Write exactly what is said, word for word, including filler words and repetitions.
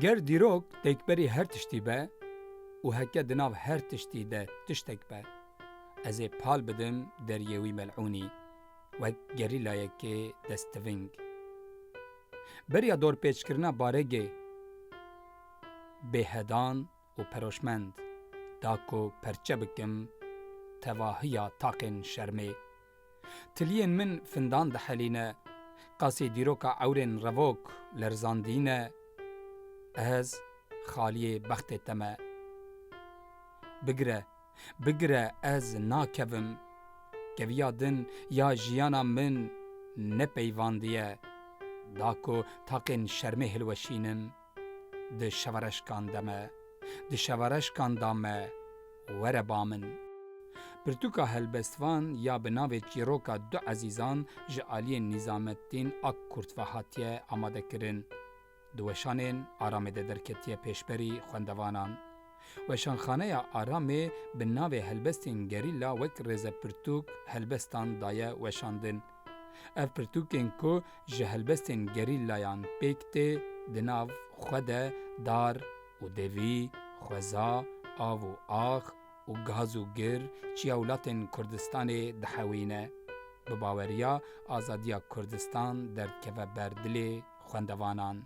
Ger dîrok têkberî her tiştî be û heke di nav her tiştî de tiştek be, ez ê pal bidim deriyê wî melûnî, wek gerîlayekê destiving. Beriya dorpêçkirina baregê bêhedan û peroşmend da ku perçe bikim tevahiya taqên şermê. Tiliyên min findan dihelîne, qasî dîroka ewrên revok lerzandî ne, ez xaliyê bextê te me. Bigire, bigire ez nakevim, keviya din ya jiyana min nepeyvandiye, da ku taqên şermê hilweşînim. Di şevereşkan de me, di şevereşkan da me, were ba min. Pirtûka helbestvan ya bi navê Çîroka Du Ezîzan ji aliyê Nîzamettîn Akkurt ve hatiye amadekirin. Di weşanên Aramê de derketiye pêşberî xwendevanan. Weşanxaneya Aramê bi navê Helbestên Gerîla wek rêzepirtûk helbestan daye weşandin. Ev pirtûkên ku ji helbestên gerîlayan pêk tê, di nav xwe de dar û devî, xweza, av û ax û gaz û gir, çiya welatên Kurdistanê dihewîne. Bi baweriya azadiya Kurdistan derdikeve ber dilê xwendevanan.